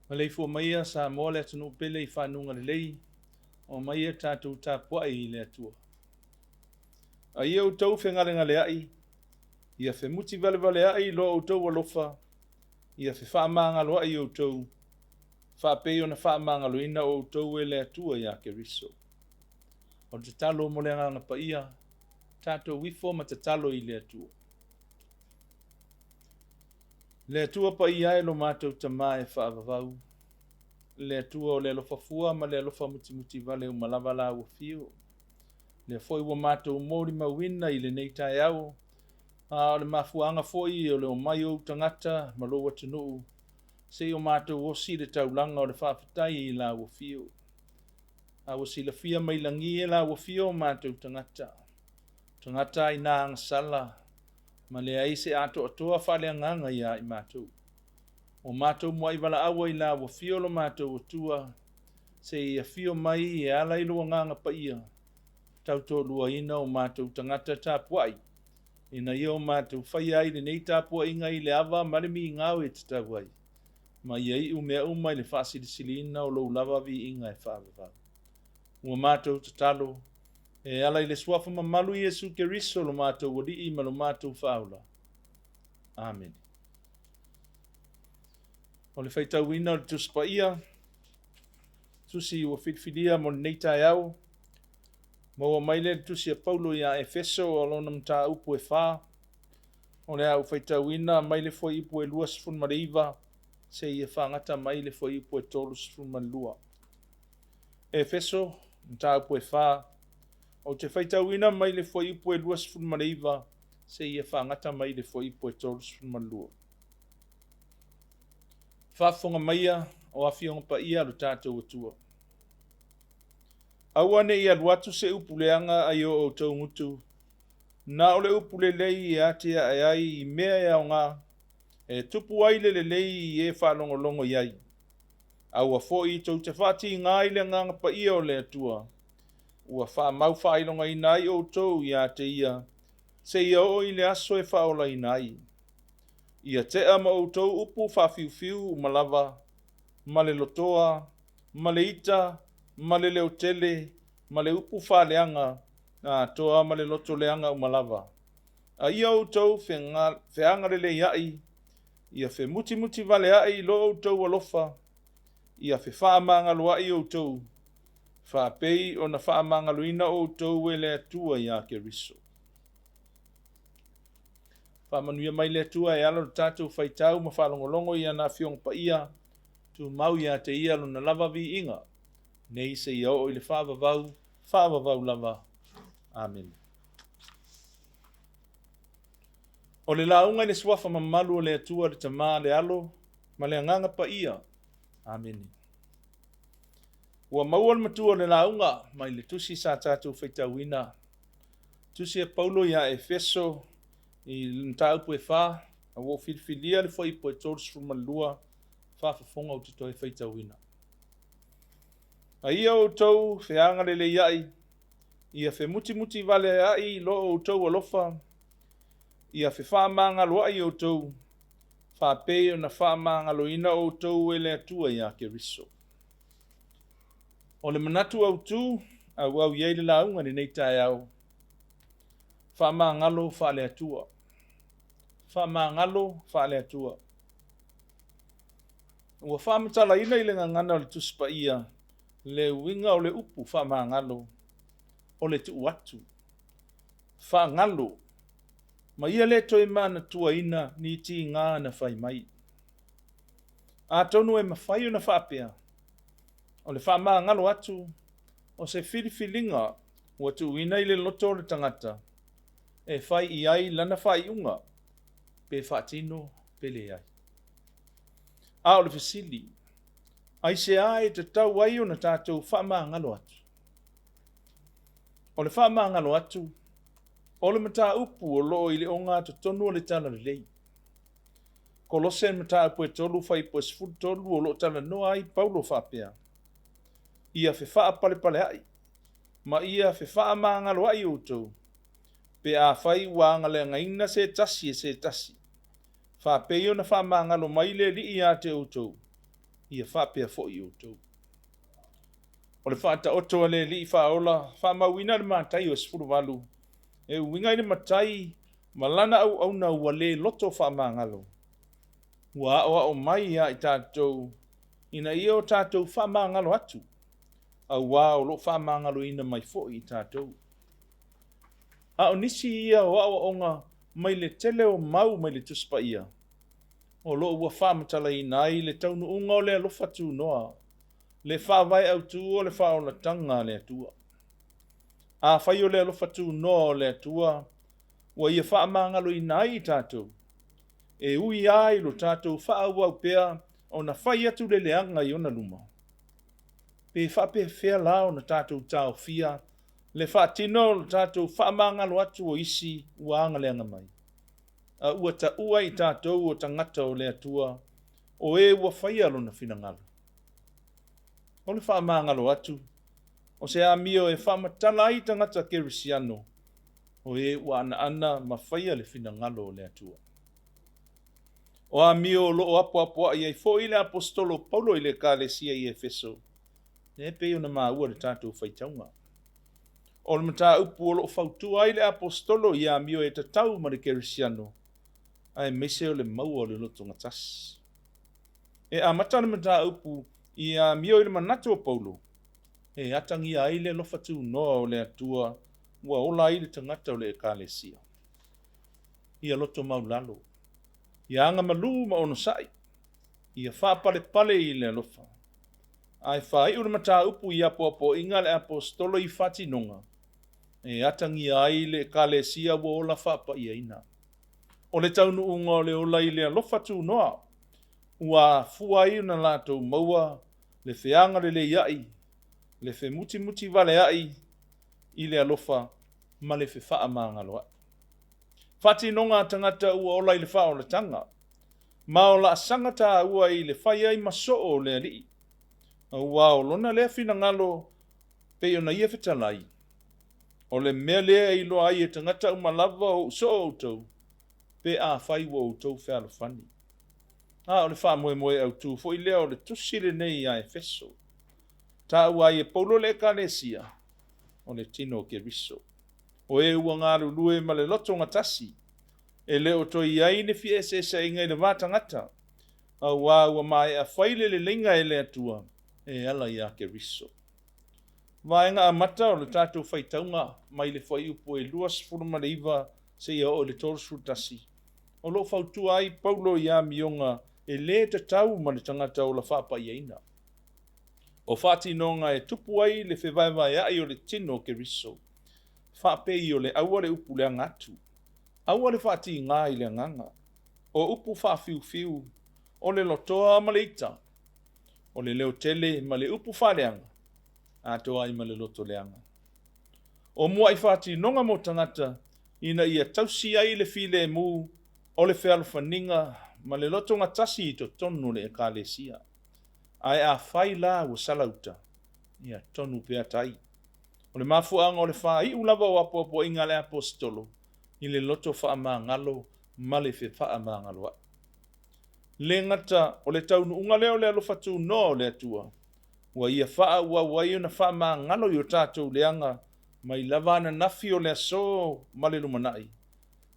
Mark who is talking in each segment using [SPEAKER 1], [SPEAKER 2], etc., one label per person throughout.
[SPEAKER 1] Maleifua maia Samoa le atunuu pele i fanuga lelei, omaia tatou tapuai i le Atua. A ia outou fegalegaleai, ia femutivalevaleai lo outou alofa, ia fefaamagaloai outou, faapei ona faamagaloina outou e le Atua ia Keriso. O le tatalo mo le Agaga Paia, tatou ifo ma tatalo i le Atua. Le Atua paia e lo matou Tama e faavavau, le Atua o le alofa fua ma le alofa mutimutivale uma lava la ua afio. Lea foi ua matou molimauina i lenei taeao, a o le mafuaaga foi o le omai o ou tagata ma lou atunuu, se i o matou osi le taulaga o le faafetai i la ua afio. A ua silafia mai lagi e la ua afio o matou tagata, tagata ai na agasala, ma leai se atoatoa faaleagaga ia i matou. O matou muai valaaua i la ua afio lo matou Atua, se i afio mai e ala i lou Agaga Paia, tautoaluaina o matou tagata tapuai, ina ia o matou faia ai lenei tapuaiga i le ava ma le migao e tatau ai, ma ia iu mea uma i le faasilisiliina o lou lava viiga e faavavau. Ua matou tatalo, e ala i le suafa mamalu Iesu Keriso lo matou Alii ma lo matou Faaola. Amene. O le faitauina o le Tusi Paia, tusi ua filifilia mo lenei taeao, maua mai lea i le tusi a Paulo ia Efeso o lona mataupu e 4. O le a ou faitauina mai le fuaiupu e 29 seia faagata mai le fuaiupu e 32. Efeso, mataupu e 4. Ou te faitauina mai le fuaiupu e 29 seia faagata mai le fuaiupu e 32. Faafofoga maia o Afioga Paia a lo tatou Atua. Aua ne i alu atu se upu leaga ai o outou gutu, na o le upu lelei e atiae ai i mea e aoga, e tupu ai le lelei i e faalogologo i ai. Aua foi tou te faatiga i le Agaga Paia o le Atua, ua faamau faailogaina ai outou ia te ia, seia oo i le aso e faaolaina ai. Ia tea ma outou upu faafiufiu uma lava, ma le lotoa, ma le ita, ma le leotele, ma le upu faaleaga, atoa ma le loto leaga uma lava. A ia outou feagaleleiai, ia femutimutivaeai lo outou alofa, ia fefaamagaloai outou, faapei ona faamagaloina outou e le Atua ia Keriso. Faamanuia mai le Atua e ala lo tatou faitau ma faalogologo i ana Afioga Paia, tumau ia te ia lona lava viiga, nei seia oo i le faavavau, faavavau lava. Amene. O le lauga i le suafa mamalu o le Atua, le Tama, le Alo ma le Agaga Paia. Amene. Ua maua le matua o le lauga mai le tusi sa tatou faitauina, tusi a Paulo ia Efeso i le mataupu e 4, a ua ou filifilia le fuaiupu e 32, faafofoga ou te toe faitauina. A ia outou feagaleleiai, ia femutimutivaeai lo outou alofa, ia fefaamagaloai outou, faapei ona faamagaloina outou e le Atua ia Keriso. O le manatu autu auau i ai le lauga i lenei taeao, faamagalo faale-Atua. Faamagalo faale-Atua. Ua faamatalaina i le gagana o le Tusi Paia le uiga o le upu faamagalo, o le tuu atu, faagalo, ma ia le toe manatuaina ni tiga na fai mai. Atonu e mafai ona faapea, o le faamagalo atu o se filifiliga ua tuuina i le loto o le tagata e fai i ai lana faaiuga, pe faatino pe leai. A o le fesili, aisea e tatau ai ona tatou faamagalo atu? O le faamagalo atu, o le mataupu o lo o i le ogatotonu o le Talalelei. Kolose mataupu e 3 fuaiupu e 13 o lo o talanoa ai Paulo faapea, ia fefaapalepaleai ma ia fefaamagaloai outou, pe afai ua agaleagaina se tasi e se tasi, faapei ona faamagalo mai le Alii ia te outou, ia faapea foi outou. O le faataoto a le Alii faaola, faamauina le Mataio 18, e uiga i le Matai ma lana auauna ua le loto faamagalo, ua aoao mai ia i tatou ina ia o tatou faamagalo atu, auā o lo o faamagaloina mai foi i tatou. A o nisi ia o aoaoga mai le tele o mau mai le Tusi Paia, o lo o ua faamatalaina ai le taunuuga o le alofa tunoa, le faavae autu o le faaolataga a le Atua. Afai o le alofa tunoa o le Atua ua ia faamagaloina ai i tatou, e ui lava i lo tatou faaauau pea ona fai atu le leaga i ona luma, pe faapefea la ona tatou taofia le faatino o lo tatou faamagalo atu o isi ua agaleaga mai, a ua taua i tatou o tagata o le Atua, o e ua faia lona finagalo. O le faamagalo atu, o se amio e faamatala ai tagata kerisiano, o e ua anaana ma faia le finagalo o le Atua. O amio o lo o apoapoai ai foi le aposetolo Paulo i le ekalesia i Efeso, e pei ona maua le tatou faitauga. O le mataupu o lo o fautua ai le aposetolo i amio e tatau ma le kerisiano, aemaise o le maua o le lotogatasi. E amata le mataupu i amio i le manatu o Paulo, e atagia ai le alofa tunoa o le Atua ua ola ai le tagata o le ekalesia. Ia loto maulalo, ia agamalu ma onosai, ia faapalepale i le alofa. Ae faaiu le mataupu i apoapoaiga a le aposetolo i faatinoga, e atagia ai le ekalesia ua ola faapaiaina. O le taunuuga o le ola i le alofa tunoa, ua afua ai ona latou maua le feagaleleiai, le femutimutivaleai i le alofa ma le fefaamagaloai. Faatinoga a tagata ua ola i le faaolataga, ma o laasaga taua i le fai ai ma soo o le Alii, auā o lona lea finagalo pei ona ia fetalai, o le mea lea e iloa ai e tagata uma lava o ou soo outou, pe afai ua outou fealofani. A o le faamoemoe autu foi lea o le tusi lenei ia Efeso. Taua ai e Paulo le ekalesia, o le tino o Keriso, o e ua galulue ma le lotogatasi, e le o toe i ai ni feeseeseaiga i le va tagata, auā ua maea fai le leleiga e le Atua e ala ia Keriso. Vaega amata o le tatou faitauga mai le fuaiupu e 29 seia oo i le 31, o lo o fautua ai Paulo i amioga e le tatau ma le tagata ola faapaiaina. O faatinoga e tupu ai le fevaevaeai o le tino o Keriso, faapei o le aua le upu leaga atu, aua le faatigā i le agaga, o upu faafiufiu, o le lotoa ma le ita, o le leotele ma le upu faaleaga, atoa ai ma le loto leaga. O muai faatinoga mo tagata ina ia tausi ai le filemu o le fealofaniga ma le lotogatasi i totonu o le ekalesia. Ae afai la ua salauta, ia tonu pea tai. O le mafuaaga o le faaiu lava o apoapoaiga a le aposetolo i le loto faamagalo ma le fefaamagaloai. Le gata o le taunuuga lea o le alofa tunoa o le Atua, ua ia faaauau ai ona faamagalo i o tatou leaga mai lava ananafi o le aso ma le lumanai,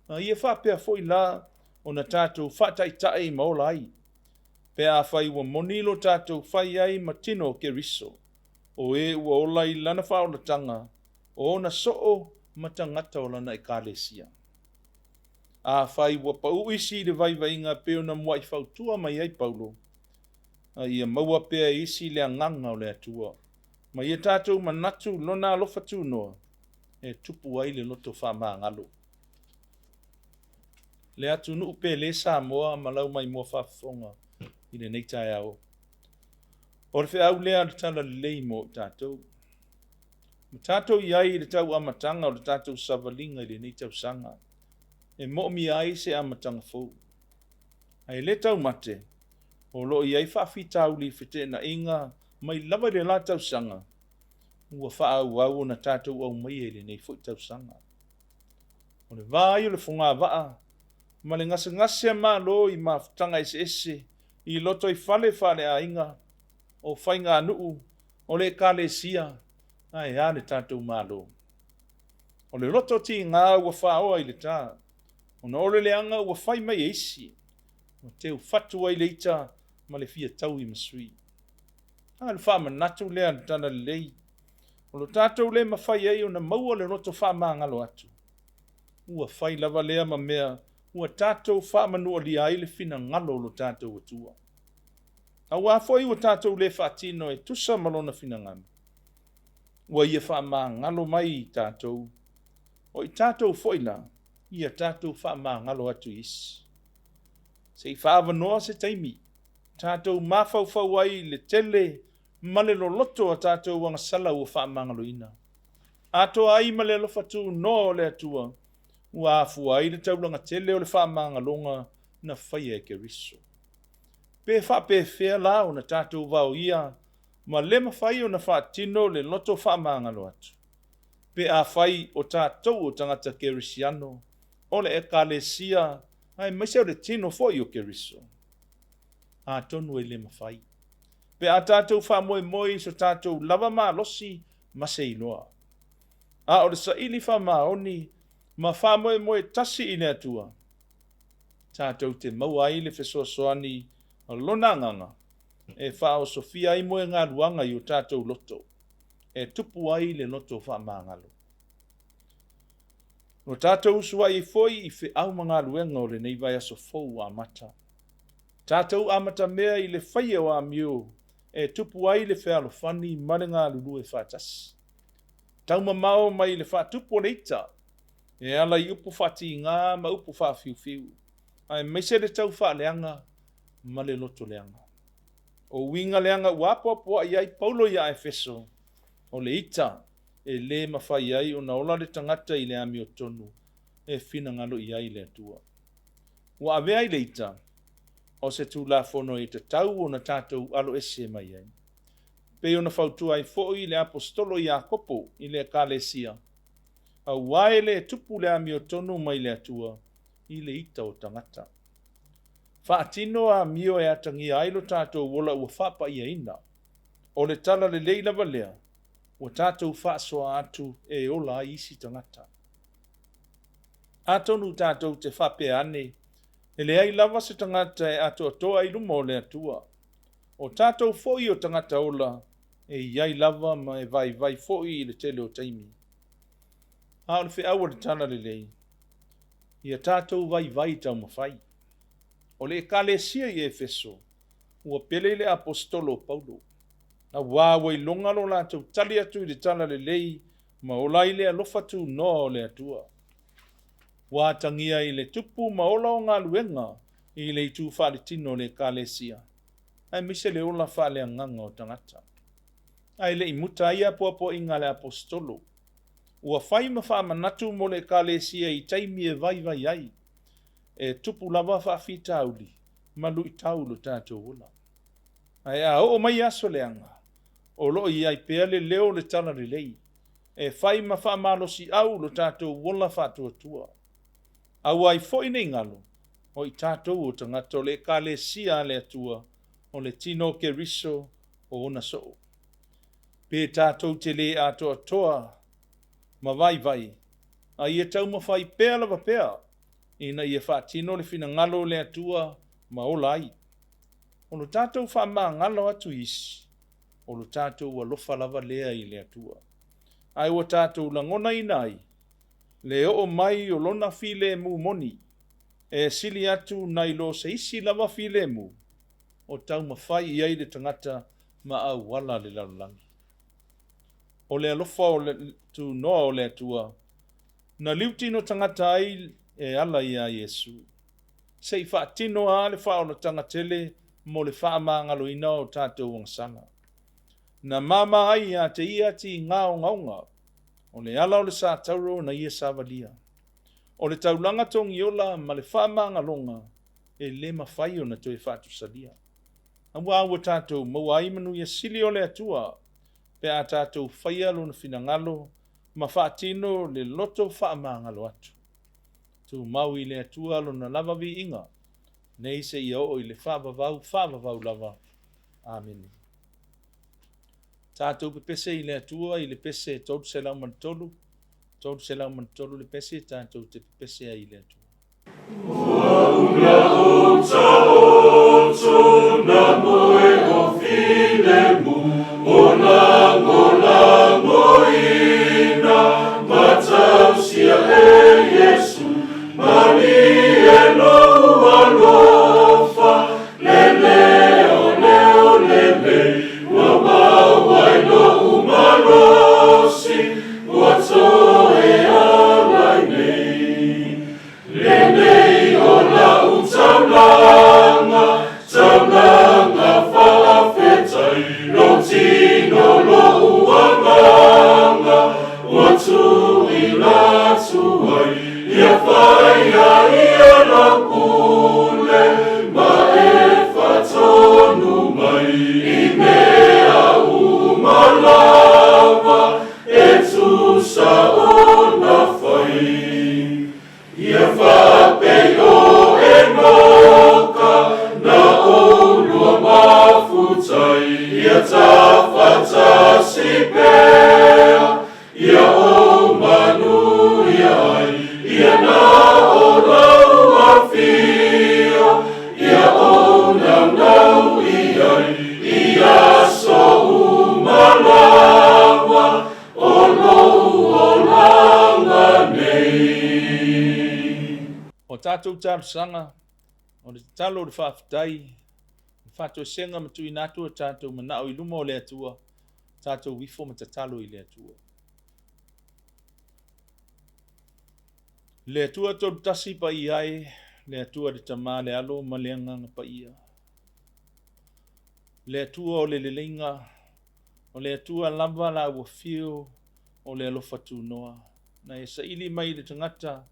[SPEAKER 1] a ia faapea foi la ona tatou faataitai ma ola ai, pe afai ua moni lo tatou fai ai ma tino o Keriso, o e ua ola i lana faaolataga, o ona soo ma tagata o lana ekalesia. Afai ua pau isi i le vaivaiga pei ona muai fautua mai ai Paulo, a ia maua pea e isi le agaga o le Atua, ma ia tatou manatu lona alofa tunoa, e tupu ai le loto faamagalo. Le atunuu pele Samoa ma lau maimoa faafofoga. i lenei taeao. O le feau lea a le Talalelei mo i tatou. Ua tatou i ai i le tau amataga o le tatou savaliga i lenei tausaga, e moomia ai se amataga fou. Ae le taumate, o lo o i ai faafitauli i feteenaiga mai lava i le la tausaga, ua faaauau ona tatou aumaia i lenei foi tausaga. O le va ai o le fogavaa ma le gasegase a Malo i mafutaga eseese i lotoifale faaleaiga, o faiganuu, o le Ekalesia, ae a le tatou Malo. O le loto tiga ua faoa i le ta, ona o le leaga ua fai mai e isi, ua teufatu ai le ita ma le fia taui ma sui. A o le faamanatu lea a le Talalelei, o lo tatou le mafai ai ona maua le loto faamagalo atu, ua fai lava lea ma mea ua tatou faamanualia ai le finagalo o lo tatou Atua. Auā foi ua tatou le faatino e tusa ma lona finagalo, ua ia faamagalo mai i tatou, o i tatou foi la, ia tatou faamagalo atu i isi. Se i faaavanoa se taimi, tatou mafaufau ai i le tele ma le loloto a tatou agasala ua faamagaloina. Atoa ai ma le alofa tunoa o le Atua, ua afua ai le taulaga tele o le faamagaloga na faia e Keriso. Pe faapefea la ona tatou vaoia ma le mafai ona faatino le loto faamagalo atu, pe afai o tatou o tagata kerisiano, o le Ekalesia, aemaise o le tino foi o Keriso? Atonu e le mafai, pe a tatou faamoemoe i so tatou lava malosi ma se iloa. A o le saili faamaoni ma faamoemoe tasi i le Atua, tatou te maua ai le fesoasoani a Lona Agaga e faaosofia ai moegaluaga i o tatou loto, e tupu ai le loto faamagalo. Ua tatou usuai ai foi i feau ma galuega o lenei vaiaso fou ua amata. Tatou amatamea i le faia o amio e tupu ai le fealofani ma le galulue faatasi. Taumamao mai le faatupu o le ita e ala i upu faatiga ma upu faafiufiu, aemaise le taufaaleaga ma le lotoleaga. O uiga leaga ua apoapoai ai Paulo ia Efeso, o le ita e le mafai ai ona ola le tagata i le amiotonu e finagalo i ai le Atua. Ua avea ai le ita o se tulafono e tatau ona tatou aloese mai ai. Pei ona fautua ai foi le aposetolo Iakopo i le Ekalesia, auā e le tupu le amiotonu mai le Atua i le ita o tagata. Faatino amio e atagia ai lo tatou ola ua faapaiaina. O le talalelei lava lea ua tatou faasoa atu e ola ai isi tagata. Atonu tatou te faapea ane, e leai lava se tagata e atoatoa i luma o le Atua. O tatou foi o tagata ola e i ai lava ma e vaivai foi i le tele o taimi. A o le feau a le Talalelei, ia tatou vaivai taumafai. O le Ekalesia i Efeso, ua pele i le aposetolo o Paulo, auā ua iloga lo latou tali atu i le Talalelei ma ola ai le alofa tunoa o le Atua. Ua atagia i le tupu ma ola o galuega i le itu faaletino o le Ekalesia, aemaise le ola faaleagaga o tagata. Ae le i muta ai apoapoaiga a le aposetolo, ua fai ma faamanatu mo le Ekalesia i taimi e vaivai ai, e tupu lava faafitauli ma luitau lo tatou ola. Ae a oo mai aso leaga, o lo o i ai pea le leo o le Talalelei, e fai ma faamalosiau lo tatou ola faatuatua. Aua ai foi nei galo, o i tatou o tagata o le Ekalesia a le Atua, o le tino o Keriso o ona soo. Pe tatou te le atoatoa ma vaivai, a ia taumafai pea lava pea, ina ia faatino le finagalo o le Atua ma ola ai. O lo tatou faamagalo atu i isi, o lo tatou alofa lava lea i le Atua. Ae ua tatou lagonaina ai le oo mai o lona filemu moni, e sili atu nai lo se isi lava filemu o taumafai i ai le tagata ma auala le lalolagi. O le alofa o le tunoa o le Atua, na liutino tagata ai e ala iā Iesu, se i faatino a le faaolataga tele mo le faamagaloina o tatou agasala. Na mama ai ia te ia tiga ogaoga o le ala o le satauro na ia savalia. O le taulaga togiola ma le faamagaloga e le mafai ona toe faatusalia. Auā ua tatou maua ai manuia sili o le Atua pe a tatou faia lona finagalo ma faatino le loto faamagalo atu. Tumau i le Atua lona lava viiga, nei seia oo i le faavavau faavavau lava. Amene. Tatou pepese i le Atua i le pese 303, 303 le pese tatou te pepese ai i le Atua.
[SPEAKER 2] Ua ula taoto na moe o filemu, o lagolagoina matausia e Iesu, malie lou alofa, le leo leo lelei, ua maua i lou malosi, ua toe ala ai nei. Lenei o lau taulaga, taulaga faafetai, lou tino lou agaga, ua tuuina atu ai, ia faia ia lau pule, ma e faatonu mai, i mea uma lava, e tusa ona fai. Ia faapei o Enoka na oulua mafutai, ia tafatasi pea, ia ou manuia ai, ia na o lau afio, ia ou naunau i ai, i aso uma lava o lou olaga nei.
[SPEAKER 1] O tatou talosaga, o le tatalo o le faafetai, le faatoesega ma tuuina atu o tatou manao i luma o le Atua, tatou ifo ma tatalo i le Atua. Le Atua tolu tasi paia e, le Atua le Tama, le Alo ma le Agaga Paia. Le Atua o le leleiga, o le Atua lava la ua fio o le alofa tunoa. Na e saili mai i le tagata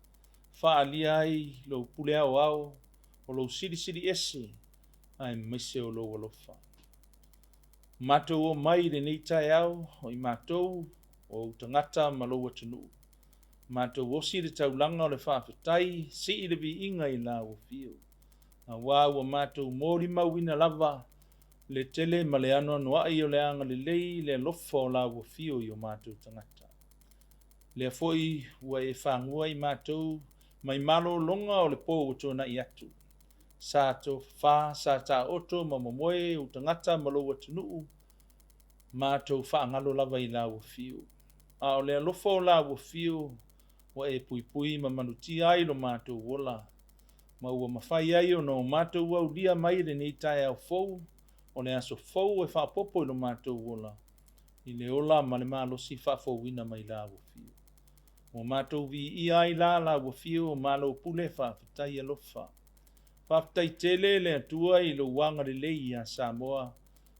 [SPEAKER 1] faaalia ai lou pule aoao, o lou silisili ese, aemaise o lou alofa. Matou o mai i lenei taeao, o i matou, o ou tagata ma lou atunuu. Matou osi le taulaga o le faafetai, sii le viiga i lau afio. Auā ua matou molimauina lava le tele ma le anoanoai o le agalelei le alofa o lau afio i o matou tagata. Lea foi ua e fagua i matou mai malologa o le po ua tuanai atu. Sa tofafa, sa taoto ma momoe ou tagata ma lou atunuu, matou faagalo lava i lau afio. A o le alofa o lau afio ua e puipui ma malutia ai lo matou ola, ma ua mafai ai ona o matou aulia mai lenei taeao fou, o le aso fou e faaopoopo i lo matou ola, i le ola ma le malosi faafouina mai lau afio. Ua matou viia ai la lau afio, malo pule faafetai alofa. Faafetai tele le Atua i lou agalelei ia Samoa,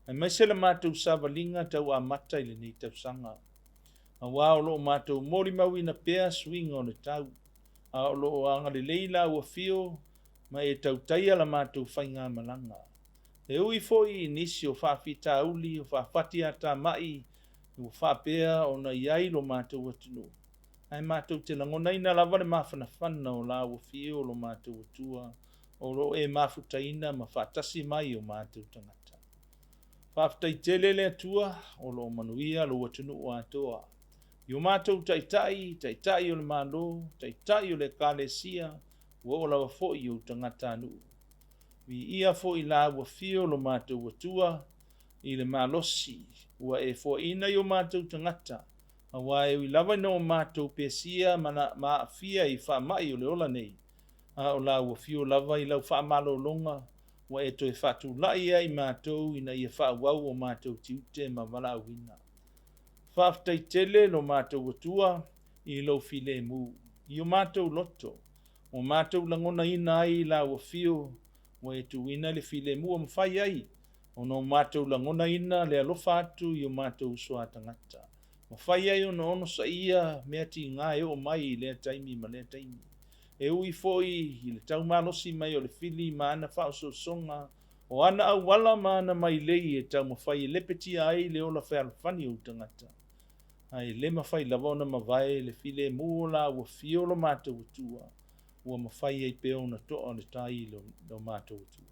[SPEAKER 1] aemaise le matou savaliga tau amata i lenei tausaga. Auā o loo matou molimauina pea suiga o le tau, a o loo agalelei lau afio ma e tautaia la matou faigamalaga. E ui foi i nisi o faafitauli o faafatiatamai ua faapea ona i ai lo matou atunuu, ae matou te lagonaina lava le mafanafana o lau afio lo matou Atua, o loo e mafutaina ma faatasi mai o matou tagata. Faafetai tele le Atua o loo manuia lou atunuu atoa. I o matou taitai, taitai o le Malo, taitai o le Ekalesia, ua oo lava foi i ou tagatanuu. Viia foi lau afio lo matou Atua i le malosi ua e foaina i o matou tagata, auā e ui lava ina o matou pesia ma aafia i faamai o le ola nei, a o lau afio lava i lau faamalologa ua e toe faatulai ai matou ina ia faaauau o matou tiute ma valaauina. Faafetai tele lo matou Atua i lou filemu i o matou loto, ua matou lagonaina ai lau afio. Ua e tuuina le filemu ua mafai ai ona o matou lagonaina le alofa atu i o matou uso a tagata. Mafai ai ona onosaia mea tiga e oo mai i lea taimi ma lea taimi. E ui foi i le taumalosi mai o le fili ma ana faaosoosoga, o ana auala ma ana mailei e taumafai e lepetia ai le ola fealofani o ou tagata, ae le mafai lava ona mavae le filemu o la ua fio lo matou Atua, ua mafai ai pea ona toa le tai i lo matou Atua.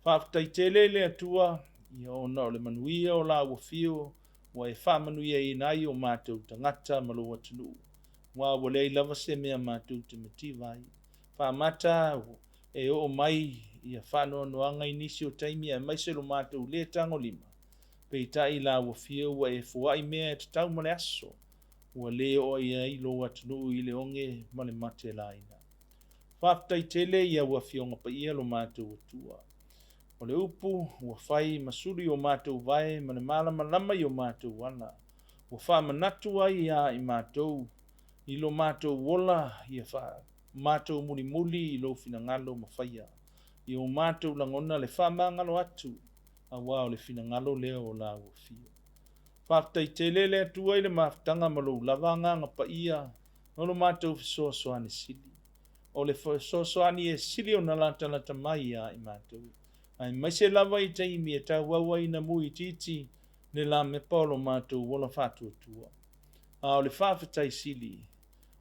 [SPEAKER 1] Faafetai tele i le Atua, ia ona o le manuia o la ua fio, ua e faamanuiaina ai o matou tagata ma lou atunuu, aua ua leai lava se mea matou te mativa ai. Faamata e oo mai ia faanoanoaga i nisi o taimi aemaise lo matou le tagolima, peitai la ua fio ua e foai mea e tatau ma le aso, ua le oo i ai lou atunuu i le oge ma le mate laina. Faafetai tele i au Afioga Paia lo matou Atua. O le upu ua fai ma sulu i o matou vae ma le malamalama i o matou ala. Ua faamanatu ai ia i matou i lo matou ola ia matou mulimuli i lou finagalo ma faia i o matou lagona le faamagalo atu, aua o le finagalo lea o la ua fio. Faafetai tele le Atua i le mafutaga ma lou lava agaga paia o lo matou fesoasoani sili. O le fesoasoani e sili ona latalata mai ia i matou, aemaise lava i taimi e tauau ai ina muitiiti le lamepa o lo matou ola faatuatua. A o le faafetai sili,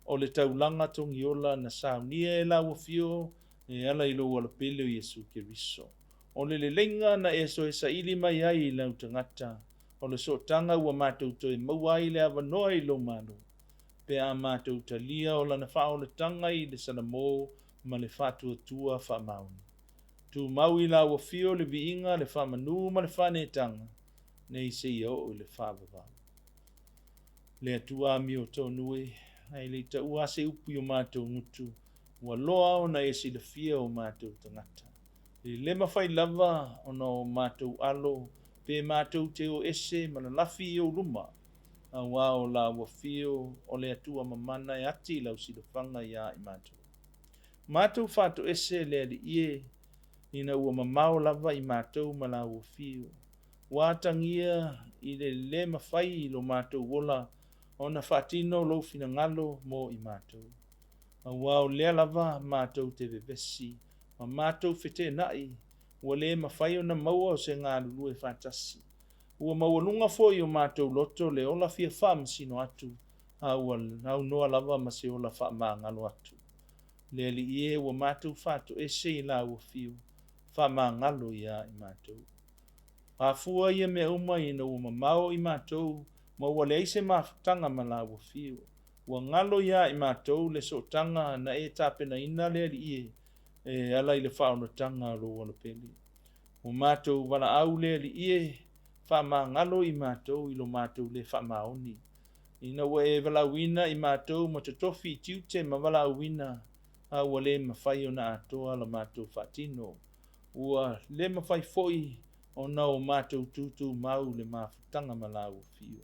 [SPEAKER 1] o le taulaga togiola na saunia e lau Afio e ala i lou alapele o Iesu Keriso. O le leleiga na e soe saili mai ai i lau tagata, o le sootaga ua matou toe maua ai le avanoa i lou Malo, pe a matou talia o lana faaolataga i le salamo ma le faatuatua faamaoni. Tumau i lau Afio le viiga, le faamanu ma le faaneetaga, nei seia oo i le faavavau. Le Atua amio tonu e, ae le i taua se upu i o matou gutu, ua loa ona e silafia o matou tagata. E le mafai lava ona o matou alo pe matou te o ese ma lalafi i ou luma, aua o lau Afio o le Atua mamana e ati i lau silafaga ia i matou. Matou faatoese le Alii e, ina ua mamao lava i matou ma lau Afio. Ua atagia i le le mafai i lo matou ola ona faatino lou finagalo mo i matou. Aua o lea lava matou te vevesi ma matou feteenai, ua le mafai ona maua o se galulue faatasi. Ua maualuga foi o matou loto le ola fia faamasino atu, a ua aunoa lava ma se ola faamagalo atu. Le Alii e, ua matou faatoese i lau Afio, faamagalo ia i matou. Afua ia mea uma ina ua mamao i matou, ma ua leai se mafutaga ma lau Afio. Ua galo ia i matou le sootaga na e tapenaina le Alii e, e ala i le faaolataga o lou alapele. Ua matou valaau le Alii e, faamagalo i matou i lo matou le faamaoni. Ina ua e valaauina i matou ma totofi i tiute ma valaauina, a ua le mafai ona atoa la matou faatino. Ua le mafai foi ona o matou tutumau le mafutaga ma lau Afio.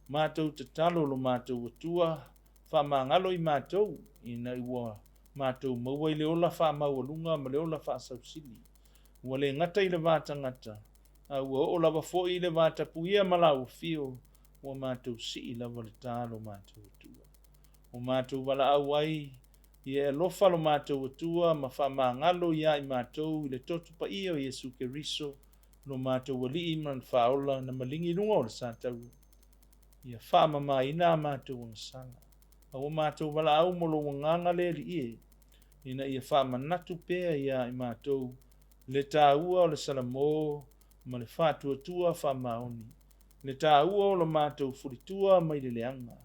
[SPEAKER 1] Matou tatalo lo matou Atua, faamagalo i matou, ina ua matou maua i le ola faamaualuga ma le ola faasausili. Ua le gata i le va tagata, a ua oo lava foi i le va tapuia ma lau Afio, ua matou sii lava le tā lo matou Atua. Ua matou valaau ai, ia e alofa lo matou Atua ma faamagalo ia i matou i le toto paia o Iesu Keriso, lo matou Alii ma le Faaola na maligi i luga o le sataua. Ia faamamaina a matou agasala. A ua matou valaau mo lou agaga le Alii e, ina ia faamanatu pea ia i matou le taua o le salamo ma le faatuatua faamaoni, le taua o lo matou fulitua mai le leaga,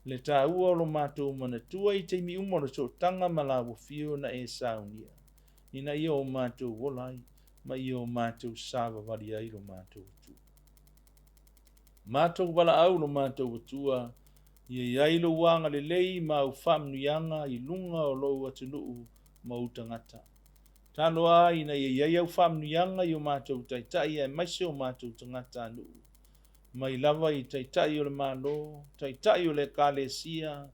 [SPEAKER 1] le taua o lo matou manatua i taimi uma o le sootaga ma lau Afio na e saunia, ina ia o matou ola ai, ma ia o matou savavali ai lo matou Atua. Matou valaau lo matou Atua, ia iai lou agalelei ma au faamanuiaga i luga o lou atunuu ma ou tagata. Talo a ina ia iai au faamanuiaga i o matou taitai aemaise o matou tagata a nuu. Mai lava i taitai o le Malo, taitai o le Ekalesia,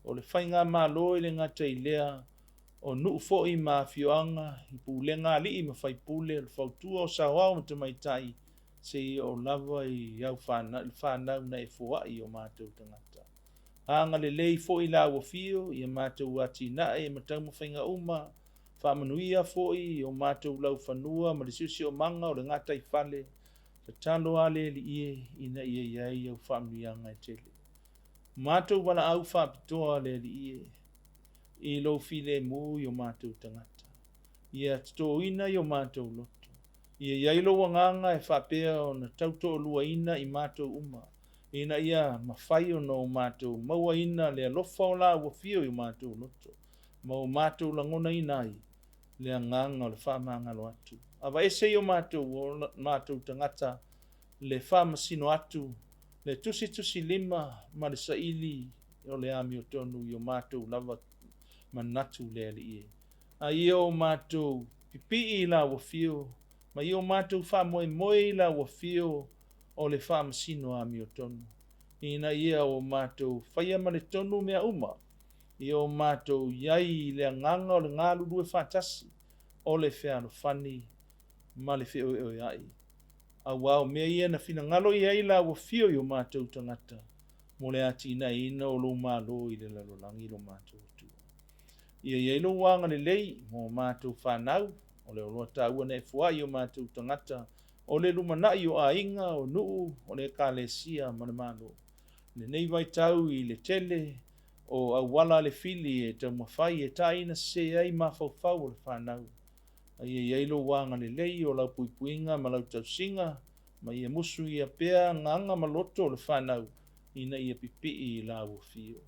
[SPEAKER 1] o le faigamalo e le gata i lea, O nuu foi ma afioaga i pulega alii ma faipule, o le fautua o saoao ma tamaitai, seia oo lava i au fanau, le fanau na e foai i o matou tagata. Agalelei foi i la ua afio i a matou atinae ma taumafaiga uma, faamanuia foi i o matou laufanua ma le siosiomaga o le gataifale, tatalo a le Alii e ina ia i ai au faamanuiaga e tele. Matou valaau faapitoa le Alii e, i lou filemu i o matou tagata. Ia totoina i o matou loto. Ia i ai lou agaga e faapea ona tautoaluaina i matou uma, ina ia mafai ona o matou mauaina le alofa o la ua afio i o matou loto, ma o matou lagonaina ai le agaga o le faamagalo atu. Aveese i o matou, matou tagata le faamasino atu, le tusitusilima ma le saili o le amiotonu i o matou lava manatu le Alii e. A ia o matou pipii i la ua afio, ma ia o matou faamoemoe i la ua afio o le faamasino amiotonu, ina ia o matou faia ma le tonu mea uma, ia o matou i ai i le agaga o le galulue faatasi, o le fealofani ma le feoeoea'i. Auā o mea ia na finagalo i ai la ua afio i o matou tagata mo le atinaeina o lou Malo i le lalolagi lo matou Atua. Ia i ai lou agalelei mo matou fanau, o le oloa taua na e foai i o matou tagata, o le lumanai o aiga, o nuu, o le Ekalesia ma le Malo. I lenei vaitau i le tele o auala a le fili e taumafai e taina sese ai mafaufau o le fanau, a ia i ai lou agalelei o lau puipuiga ma lau tausiga, ma ia musuia pea agaga ma loto o le fanau ina ia pipii i la ua afio.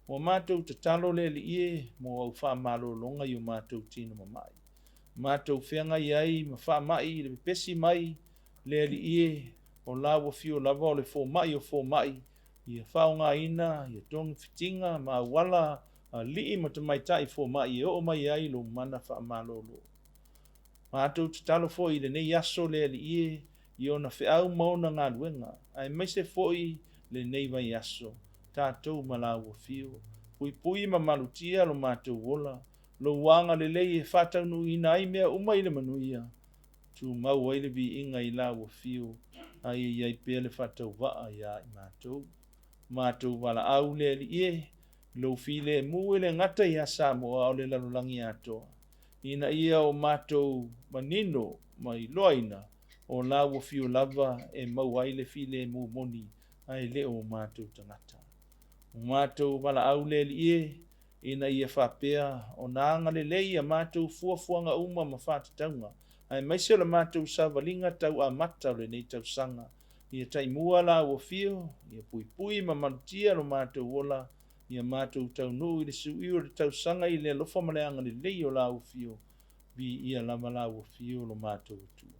[SPEAKER 1] Ua matou tatalo le Alii e mo au faamalologa i o matou tino mama'i. Matou feagai ai ma faama'i i le pepesi mai le Alii e, o la ua afio lava o le fomai o fomai, ia faaaogaina ia togafitiga ma auala alii ma tamaitai fomai e oo mai ai lou mana faamalolo. Matou tatalo foi i lenei aso le Alii e i ona feau ma ona galuega, aemaise foi lenei vaiaso, tatou ma la ua afio. Puipui ma malutia lo matou ola, lou agalelei e faataunuuina ai mea uma i le manuia, tumau ai le viiga i la ua afio, a ia i ai pea le faatauvaa ia i matou. Matou valaau le Alii e, lou filemu e le gata ia Samoa a o le lalolagi atoa, ina ia o matou manino ma iloaina o la ua afio lava e maua ai le filemu moni ae le o matou tagata. O matou valaau le Alii e, ina ia faapea ona agalelei a matou fuafuaga uma ma faatatauga, aemaise o le matou savaliga tau amata o lenei tausaga, ia taimua la ua afio, ia puipui ma malutia lo matou ola, ia matou taunuu i le siuiu o le tausaga i le alofa ma le agalelei o la ua afio, viia lava la ua afio lo matou Atua.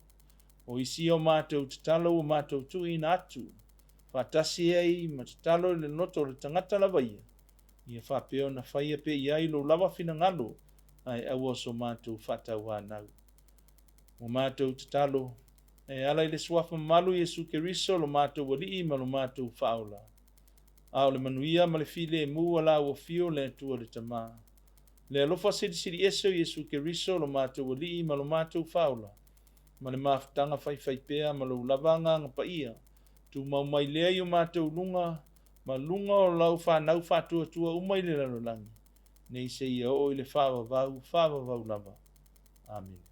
[SPEAKER 1] O isi o matou tatalo ua matou tuuina atu, faatasi ai ma tatalo i le loto o le tagata lava ia, ia faapea ona faia pea i ai lou lava finagalo, ae aua so matou faatauanau. Ua matou tatalo, e ala i le suafa mamalu Iesu Keriso lo matou Alii ma lo matou Faaola. A o le manuia ma le filemu a la ua afio le Atua le Tama. Le alofa silisili ese o Iesu Keriso lo matou Alii ma lo matou Faaola, ma le mafutaga faifaipea ma lou lava Agaga Paia, tumau mai lea i o matou luga ma luga o lau fanau faatuatua uma i le lalolagi, nei seia oo i le faavavau, faavavau lava. Amene.